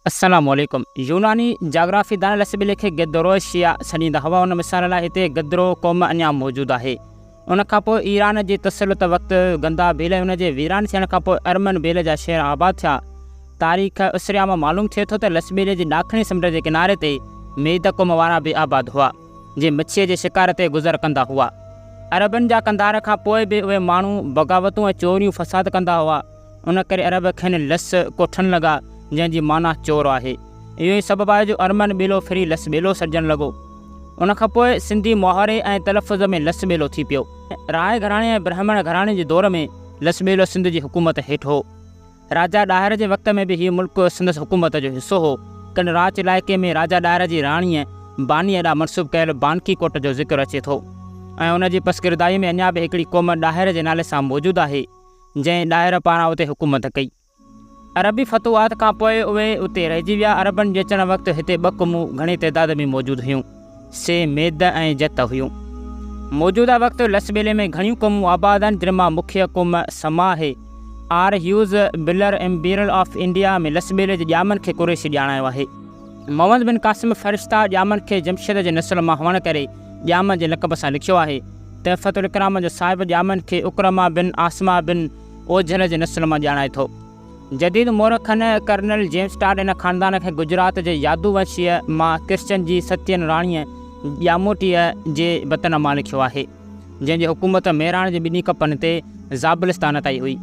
السلام عليڪم. يوناني جاگرافيدان لسٻيلي کي گدروشيا سڏيندا هئا. ان مثال لاء هتي گدرو قوم اڃا موجود آهي. ان کان پوء ايران جي تسلط وقت گندا ڀيل ۽ ان جي ويران ٿيڻ کان پوء ارمن ڀيل جا شهر آباد ٿيا. تاريخ اسريا مان معلوم ٿئي ٿو ته لسٻيلي جي ڏاکڻي سمنڊ جي ڪناري تي ميد قوم وارا به آباد هئا، جي مڇيء جي شڪار تي گذر ڪندا هئا. عربن جا قنڌار کان پوء به اهي ماڻهو بغاوتون ۽ چوريون فساد ڪندا هئا. ان ڪري عرب کين لص ڪوٺڻ لڳا، جنهن جي معنيٰ چور آهي. اهو ئي سبب آهي جو ارمن ٻيلو ڦري لس ٻيلو سڏجڻ لڳو. ان کان پوء سنڌي محاوري ۽ تلفظ ۾ لس ٻيلو ٿي پيو. راء گهراڻي ۽ برهمڻ گهراڻي جي دور ۾ لس ٻيلو سنڌ جي حڪومت هيٺ هو. راجا ڏاهر جي وقت ۾ به هيء ملڪ سندس حڪومت جو حصو هو. ڪنراچ علائقي ۾ راجا ڏاهر جي راڻيء بانيء ڏانهن منسوب ڪيل بانڪي ڪوٽ جو ذڪر اچي ٿو ۽ ان جي پسگردائيء ۾ اڃا به هڪڙي قوم ڏاهر جي نالي سان موجود آهي. جنهن ڏاهر پاران اتي حڪومت ڪئي. عربي فتوحات کان پوء اهي اتي رهجي ويا. عربن جي اچڻ وقت هتي ٻه قومون گهڻي تعداد ۾ موجود هيون، سي ميد ۽ جت هيون. موجوده وقت لسٻيلي ۾ گهڻيون قومون آباد آهن، جن مان مکيه قوم سما آهي. R Hughes Buller imperial of India ۾ لسٻيلي جي ڄامن کي قريشي ڄاڻايو آهي. محمد بن قاسم فرشته ڄامن کي جمشيد جي نسل مان هئڻ ڪري ڄام جي لقب سان لکيو آهي. تحفة الڪرام جو صاحب ڄامن کي عڪرمه بن عاصمه بن اوجهل جي نسل مان ڄاڻائي ٿو. جديد مورخن ڪرنل جيمس ٽاڊ ان خاندان کي گجرات جي يادو ونشيء مان ڪرشن جي ستين راڻيء ڄاموٽيء جي بطن مان لکيو آهي، جنهن جي حڪومت مهراڻ جي ٻنهي ڪپن تي زابلستان تائين هئي.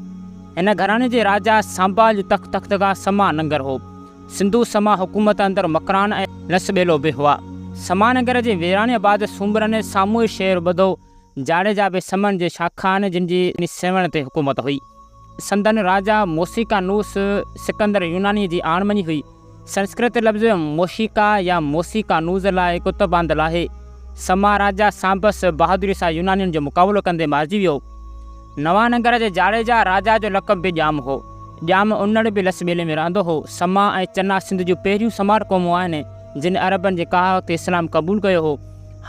هن گهراڻي جي راجا سامبال جو تخت تختگاهه سما ننگر هو. سنڌو سما حڪومت اندر مڪران ۽ لس ٻيلو به هئا. سما نگر جي ويرانيء بعد سومرن ساموئي شهر ٻڌو. جاڙيجا به سمن جي شاخ آهن، جن جي سيوهڻ تي حڪومت هئي. سندن راجا موسيڪانوس سڪندر يونانيء جي آڻ مڃي هئي. سنسڪرت لفظ موشيڪا يا موسيڪانوز لاء ڪتب آندل آهي. سما راجا سامبس بهادريء سان يونانين جو مقابلو ڪندي مارجي ويو. نوان ننگر جي جاڙيجا راجا جو لقب به ڄام هو. ڄام انڙ به لس ٻيلي ۾ رهندو هو. سما ۽ چنا سنڌ جون پهريون سماٽ قومون آهن، جن عربن جي ڪاهه وقت اسلام قبول ڪيو هو.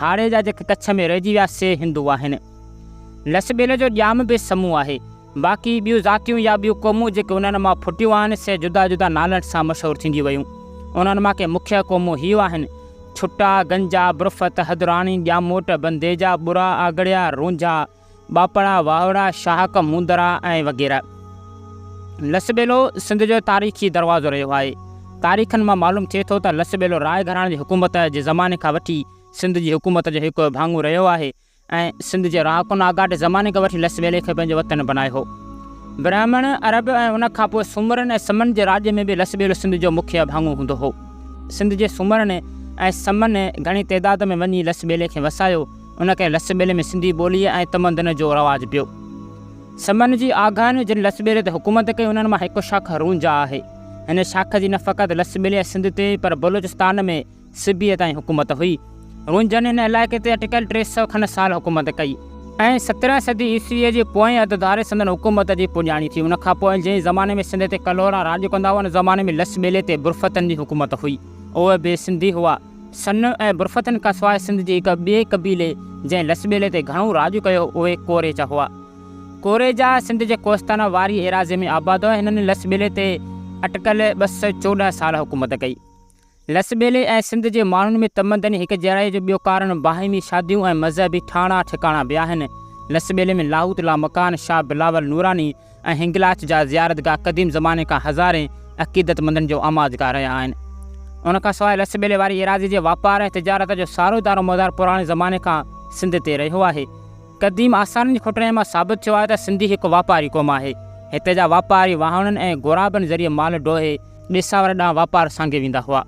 هاڙيجا جيڪي ڪڇ ۾ رهجي ويا، سي هندو آهن. لس ٻيلي جو ڄام به سمو آهي. باقي ٻيون ذاتيون يا ٻيون قومون جيڪي انهن مان ڦٽيون آهن، سي جدا جدا نالن سان مشهور ٿينديون ويون. انهن مان ڪي مکيه قومون هيء آهن، ڇٽا، گنجا، برفت، حدراڻي، ڄاموٽ، بنديجا، ٻرا، آگڙيا، رونجها، ٻاپڙا، واهوڙا، شاهڪ، موندرا ۽ وغيره. لسٻيلو سنڌ جو تاريخي دروازو رهيو آهي. تاريخن مان معلوم ٿئي ٿو ته لسٻيلو راء گهراڻي جي حڪومت جي زماني کان وٺي سنڌ جي حڪومت جو هڪ ڀاڱو رهيو آهي ۽ سنڌ جي رهاڪن آڳاٽي زماني کان وٺي لسٻيلي کي پنهنجو وطن بنايو هو. برهمڻ، عرب ۽ ان کان پوء سومرن ۽ سمن جي راڄ ۾ به لسٻيلو سنڌ جو مکيه ڀاڱو هوندو هو. سنڌ جي سومرن ۽ سمن گهڻي تعداد ۾ وڃي لسٻيلي کي وسايو. ان ڪري لسٻيلي ۾ سنڌي ٻوليء ۽ تمدن جو رواج پيو. سمن جي آگاهن جن لسٻيلي تي حڪومت ڪئي، انهن مان هڪ شاخ رونجا آهي. هن شاخ جي نه فقط لسٻيلي ۽ سنڌ تي پر بلوچستان ۾ سبيء تائين حڪومت هئي. رونجهن هن علائقي تي اٽڪل 300 کن سال حڪومت ڪئي. ۽ 17 صدي عيسويء جي پوئين اڌ ڌاري سندن حڪومت جي پڄاڻي ٿي. ان کان پوء جنهن زماني ۾ سنڌ تي ڪلهوڙا راڄ ڪندا هئا، ان زماني ۾ لسٻيلي تي برفتن جي حڪومت هئي. اهي به سنڌي هئا. سن ۽ برفتن کان سواء سنڌ جي هڪ ٻئي قبيلي جنهن لسٻيلي تي گهڻو راڄ ڪيو اهي ڪوريجا هئا. ڪوريجا سنڌ جي ڪوهستان واري ايراضيء ۾ آباد هئا. هنن لسٻيلي تي اٽڪل 214 سال حڪومت ڪئي. لسٻيلي ۽ سنڌ جي ماڻهن ۾ تمدني هڪجهڙائيء جو ٻيو ڪارڻ باهمي شاديون ۽ مذهبي ٺاڻا ٺڪاڻا به آهن. لسٻيلي ۾ لاهوت لامڪان، شاهه بلاول نوراني، ۽ هنگلاچ جا زيارتگاهه قديم زماني کان هزارين عقيدتمندن جو آماجگاهه رهيا آهن. ان کان سواء لسٻيلي واري ايراضي جي واپار ۽ تجارت جو سارو دارومدار پراڻي زماني کان سنڌ تي رهيو آهي. قديم آثارن جي کوٽڻي مان ثابت ٿيو آهي ته سنڌي هڪ واپاري قوم آهي. هتي جا واپاري واهڻن ۽ غورابن ذريعي مال ڍوئي ڏيساور ڏانهن واپار سانگي ويندا هئا.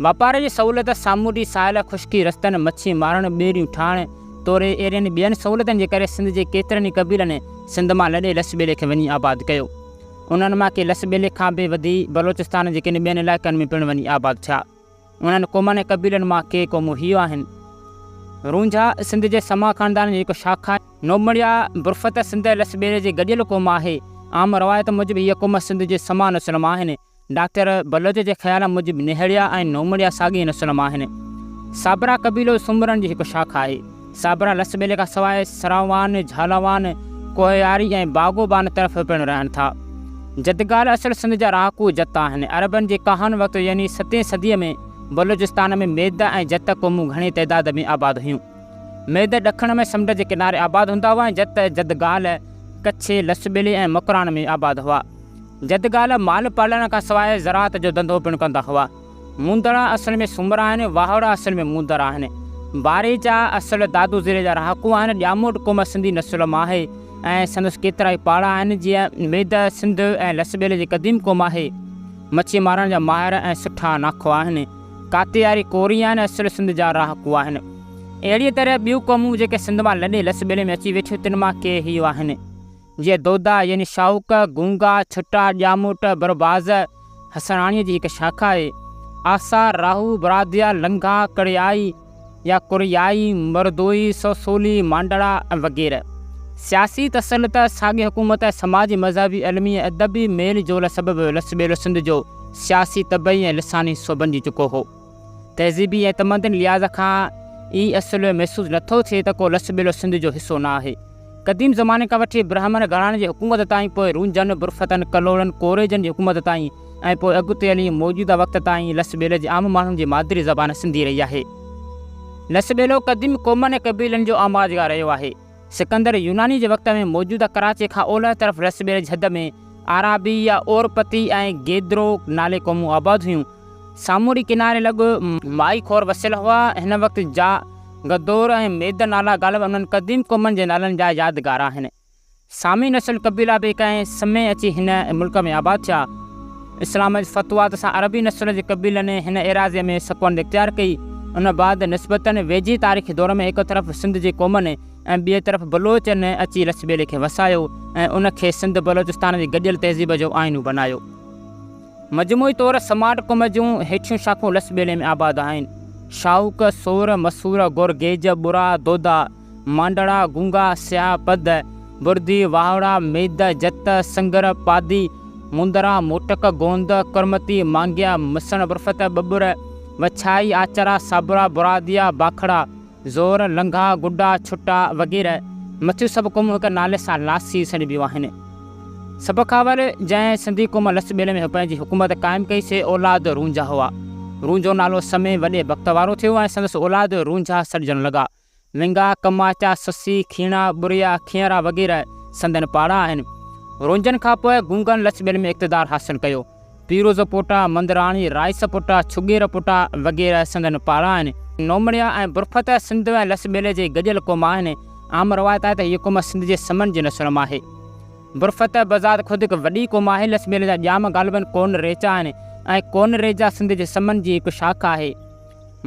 واپار جي سهولت، سامونڊي ساحل، خشڪي رستن، مڇي مارڻ، ٻيڙيون ٺاهڻ توڙي اهڙين ٻين سهولتن جي ڪري سنڌ جي ڪيترن ئي قبيلن سنڌ مان لڏي لس ٻيلي کي وڃي آباد ڪيو. انهن مان ڪي لس ٻيلي کان به وڌي بلوچستان جي ڪن ٻين علائقن ۾ پڻ وڃي آباد ٿيا. انهن قومن ۽ قبيلن مان ڪي قومون هي آهن. رونجها، سنڌ جي سما خاندان جي هڪ شاخ آهي. نومڙيا، برفت سنڌ ۽ لس ٻيلي جي گڏيل قوم آهي. عام روايت موجب هيء قوم سنڌ جي سما نسل مان آهن. ڊاڪٽر بلوچ جي خيال موجب نهڙيا ۽ نومڙيا ساڳئي نسل مان آهن. صابرا قبيلو سومرن جي هڪ شاخ آهي. صابرا لس ٻيلي کان سواء سراوان، جهالاوان، ڪوهياري ۽ باغوبان طرف پڻ رهن ٿا. جدگال اصل سنڌ جا رهاڪو جت آهن. عربن جي ڪاهن وقت يعني ستين صديء ۾ بلوچستان ۾ ميد ۽ جت قومون گهڻي تعداد ۾ آباد هيون. ميد ڏکڻ ۾ سمنڊ جي ڪناري آباد هوندا هئا ۽ جت جدگال ڪڇي، لسٻيلي ۽ مڪران ۾ آباد هئا. جدگال مال پالڻ کان سواء زراعت جو ڌنڌو پڻ ڪندا هئا. موندڙا اصل ۾ سومرا آهن، واهوڙا اصل ۾ موندر آهن. باريچا اصل دادو ضلعي جا رهاڪو آهن. ڄاموٽ قوم سنڌي نسل مان آهي ۽ سندس ڪيترائي پاڙا آهن، جيئن ميد، سنڌ ۽ لسٻيلي جي قديم قوم آهي. مڇي مارڻ جا ماهر ۽ سٺا ناکو آهن. ڪاتياري ڪوري آهن، اصل سنڌ جا رهاڪو آهن. اهڙيء طرح ٻيون قومون جيڪي سنڌ مان لڏي لسٻيلي ۾ اچي ويٺيون، تن مان ڪي هي آهن. جيئن دودا يعني شاهوڪ، گونگا، ڇٽا، ڄاموٽ، برباز، حسڻاڻيء جي هڪ شاخ آهي. آسا، راهو، براديا، لنگها، ڪڙيائي يا ڪريائي، مردوئي، سوسولي، مانڊڙا وغيره. سياسي تسلط، ساڳي حڪومت ۽ سماجي، مذهبي، علمي ۽ ادبي ميل جول سبب لسٻيلو سنڌ جو سياسي، طبعي ۽ لساني حصو بنجي چڪو هو. تهذيبي ۽ تمدني لحاظ کان ئي اصل محسوس نٿو ٿئي ته ڪو لسٻيلو سنڌ جو حصو نه آهي. قديم زماني کان وٺي برهمڻ گهراڻي جي حڪومت تائين، پوء رونجهن، برفتن، ڪلهوڙن، ڪوريجن جي حڪومت تائين ۽ پوء اڳتي هلي موجوده وقت تائين لسٻيلي جي عام ماڻهن جي مادري زبان سنڌي رهي آهي. لسٻيلو قديم قومن ۽ قبيلن جو آماجگاهه رهيو آهي. سڪندر يوناني جي وقت ۾ موجوده ڪراچي کان اولهه طرف لسٻيلي جي حد ۾ آرابي يا اورپتي ۽ گيدرو نالي قومون آباد هيون. سامونڊي ڪناري لڳ مائي خور وسيل هئا. هن وقت جا گدور ۽ ميد نالا غالباً انهن قديم قومن جي نالن جا يادگار آهن. سامي نسل قبيلا به ڪنهن سمي اچي هن ملڪ ۾ آباد ٿيا. اسلام جي فتوحات سان عربي نسل جي قبيلن هن ايراضيء ۾ سڪونت اختيار ڪئي. ان بعد نسبتاً ويجهي تاريخي دور ۾ هڪ طرف سنڌ جي قومن ۽ ٻئي طرف بلوچن اچي لسٻيلي کي وسايو ۽ ان کي سنڌ بلوچستان جي گڏيل تهذيب جو آئينو بنايو. مجموعي طور سماٽ قوم جون هيٺيون شاخون لس ٻيلي ۾ آباد آهن، شاهوڪ، سور، مسور، گورگيج، ٻرا، دودا، مانڊڙا، گونگا، سياهه پد، بردي، واهوڙا، ميد، جت، سنگر، پادي، موندرا، موٽڪ، گوند، ڪرمتي، مانگيا، مسڻ، برفت، ٻٻر، وڇائي، آچرا، صابرا، براديا، باکڙا، زور، لنگها، گڊا، ڇٽا وغيره مٿيون سڀ قومون هڪ نالي سان لاسي سڏبيون آهن. سڀ کان اول جنهن سنڌي قوم لس ٻيلي ۾ پنهنجي حڪومت قائم ڪئي سي اولاد رونجها هئا. رونجهو نالو سمي وڏي بخت وارو ٿيو ۽ سندس اولاد رونجها سڏجڻ لڳا. ونگا، ڪماچا، سسي، کيڻا، ٻريا، کينئرا وغيره سندن پاڙا آهن. رونجهن کان پوء گونگن لس ٻيلي ۾ اقتدار حاصل ڪيو. پيروز پوٽا، مندراڻي، رائيس پوٽا، ڇڳير پوٽا وغيره سندن پاڙا آهن. نومڙيا ۽ برفت سنڌ ۽ لس ٻيلي جي گڏيل قوم آهن. عام روايت آهي ته هيء قوم سنڌ جي سمن جي نسل مان آهي. برفت بذات خود هڪ وڏي قوم آهي. لس ٻيلي جا ڄام غالباً ڪون ريچا آهن ۽ ڪون ريجا سنڌ جي سمن جي هڪ شاخ آهي.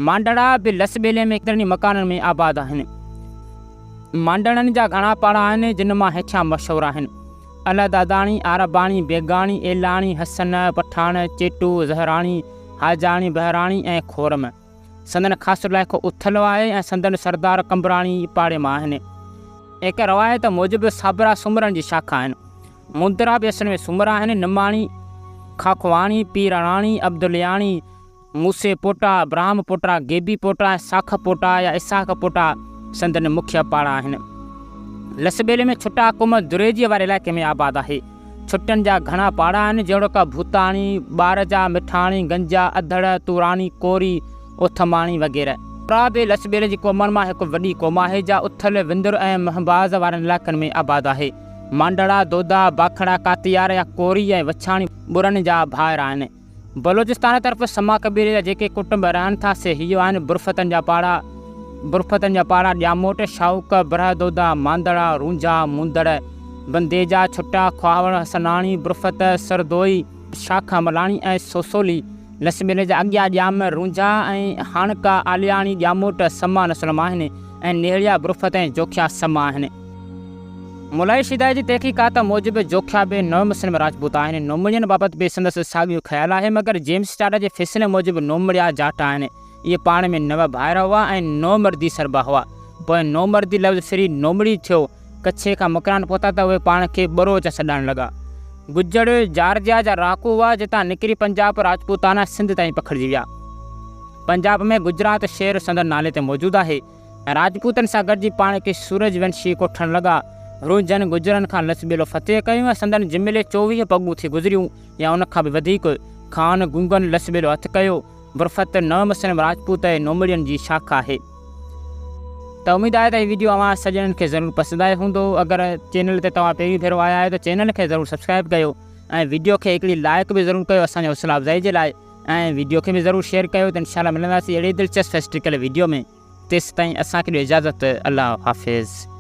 مانڊڙا به لس ٻيلي ۾ ڪيترن ئي مڪانن ۾ آباد آهن. مانڊڙن جا گهڻا پاڙا آهن، جن مان هيٺيان مشهور آهن. الهداداڻي، عارباڻي، بيگاڻي، ايلاڻي، حسن، پٺاڻ، چيٽو، زهراڻي، حاجاڻي، بهراڻي ۽ خورم. سندن خاص علائقو اٿل آهي ۽ سندن سردار قمبراڻي پاڙي مان آهن. هڪ روايت موجب صابرا سومرن جي شاخ آهن. موندرا به اصل ۾ سومرا آهن. نماڻي، خاخواڻي، پيرڻاڻي، عبدالياڻي، موسي پوٽا، ابراهم پوٽا، گيبي پوٽا ۽ ساک پوٽا يا اسحاق پوٽا سندن مکيه پاڙا آهن. لس ٻيلي ۾ ڇٽا قوم دريجيء واري علائقي ۾ آباد آهي. ڇٽن جا گهڻا پاڙا آهن، جهڙوڪ، ڀوتاڻي، ٻارجا، مٺاڻي، گنجا، اڌڙ، توراني، ڪوري، اوٿماڻي وغيره. پرا به لس ٻيلي جي قومن مان هڪ وڏي قوم آهي، جا اٿل، وندر ۽ مهنباز وارن علائقن ۾ آباد آهي. مانڊڙا، دودا، باکڙا، ڪاتيار يا ڪوري ۽ وڇاڻي ٻرن جا ڀائر آهن. بلوچستان طرف سما قبيلي جا جيڪي ڪٽنب رهن ٿا سي هي آهن، برفتن جا پاڙا، برفتن جا پاڙا، ڄاموٽ، شاهوڪ، برهه دودا، ماندڙا، رونجها، موندڙ، بنديجا، ڇٽا، خواهوڙ، حسناڻي، برفت، سردوئي، شاخ عملاڻي ۽ سوسولي، لسٻيلي جا اڳيا ڄام، رونجها ۽ هاڻڪا، عالياڻي، ڄاموٽ، سما نسل مان آهن ۽ نهڙيا، برفت ۽ جوکيا سما آهن. مولائي شيدائي جي تحقيقات موجب جوکيا به نو مسلم راجپوت آهن. نومڙين بابت به سندس ساڳيو خيال آهي، مگر جيمس ٽاڊ جي فيصلي موجب نومڙيا جاٽ آهن. اهي پاڻ ۾ نو ڀائر هئا ۽ نو مردي سربا هئا. پوء نو مردي لفظ ڦري نومڙي ٿيو. ڪڇي کان مڪران پهتا ته اهي پاڻ کي ٻروچ سڏائڻ لڳا. گجڙ جارجيا جا رهاڪو هئا، جتان نڪري پنجاب، راجپوتانا، سنڌ تائين پکڙجي ويا. پنجاب ۾ گجرات شهر سندن نالي تي موجود آهي. راجپوتن سان گڏجي پاڻ کي سورج ونشي ڪوٺڻ لڳا. رونجهن گجرن کان لسٻيلو فتح ڪيو ۽ سندن جملي 24 پڳون ٿي گذريون يا ان کان به وڌيڪ. خان گونگن لسٻيلو هٿ ڪيو. برفت نو مسلم راجپوت ۽ نومڙين جي شاخ آهي. ته اميد آهي ته هي ويڊيو اوهان سڄڻن کي ضرور پسند آيو هوندو. اگر چينل تي توهان پهريون ڀيرو آيا آهيو ته چينل کي ضرور سبسڪرائب ڪيو ۽ ويڊيو کي هڪڙي لائڪ به ضرور ڪيو اسان جي حوصلا افزائي جي لاء ۽ ويڊيو کي به ضرور شيئر ڪيو ته انشاء الله ملنداسين اهڙي دلچسپ هسٽريڪل ويڊيو ۾ تيستائين اسان کي ڏيو اجازت الله حافظ.